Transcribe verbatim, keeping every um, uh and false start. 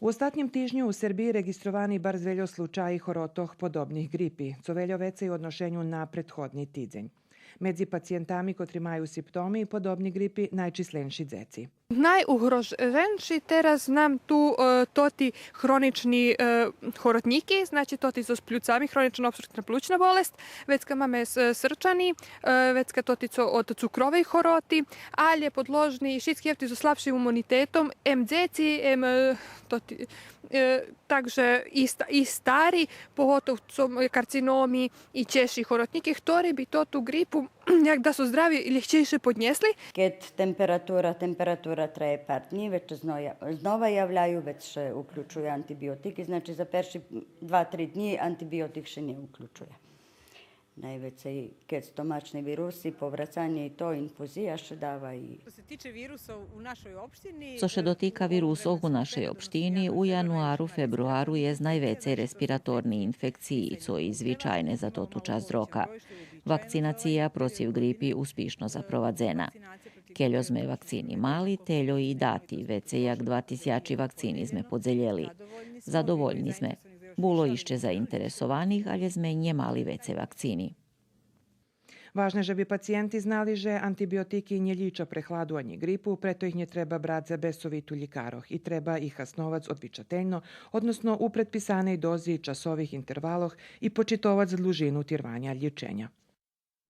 У остатнїм тижню у Сербиї реґистровани барз вельо случаї хоротох подобних ґрипи, цо вельо вецей у одношеню на предходни тидзень. Медзи пациєнтами котри маю симптоми подобни ґрипи найчисленши дзеци. Найугроженши тераз нам ту, е, тоти хронични, е, хоротнїки, значи тоти зоз плюцами, хронична обструктивна плючна болест, вецка маме с-, срчани, е, вецка тоти цо од цукровей хороти, алє подложни и шицки тоти зоз слабшим имунитетом, ем дзеци, ем, е, тоти, е, так же и ста-, и стари, поготов цо м-, карциноми и чежши хоротнїки, хтори би тоту ґрипу, як да су здрави, лєгчейше поднєсли. Кед температура, температура трае пар днї, вец ше зноя-, знова являю, вец ше уключую антибиотики, значи за перши два-три днї антибиотик ше нє уключує. Найвецей кед стомачни вируси, поврацанє и то, инфузия ше дава и Цо ше дотика вирусох у нашей општини, у януару, фебруару єст найвецей респираторни инфекциї, цо и звичайне за тоту часц рока. Вакцинация процив ґрипи успишно запровадзена. Кельо зме вакцини мали, тельо и дати, вецей як два тисячи вакцини зме подзелєли. Задовольни зме. Було ище заинтересованих, алє зме нє мали вецей вакцини. Важне же би пациєнти знали же антибиотики нє лїча прехладу анї ґрипу, прето их нє треба брац за бесовиту лїкарох и треба их хасновац одвичательно, односно у предписаней дози и часових интервалох и почитовац длужину тирваня лїченя.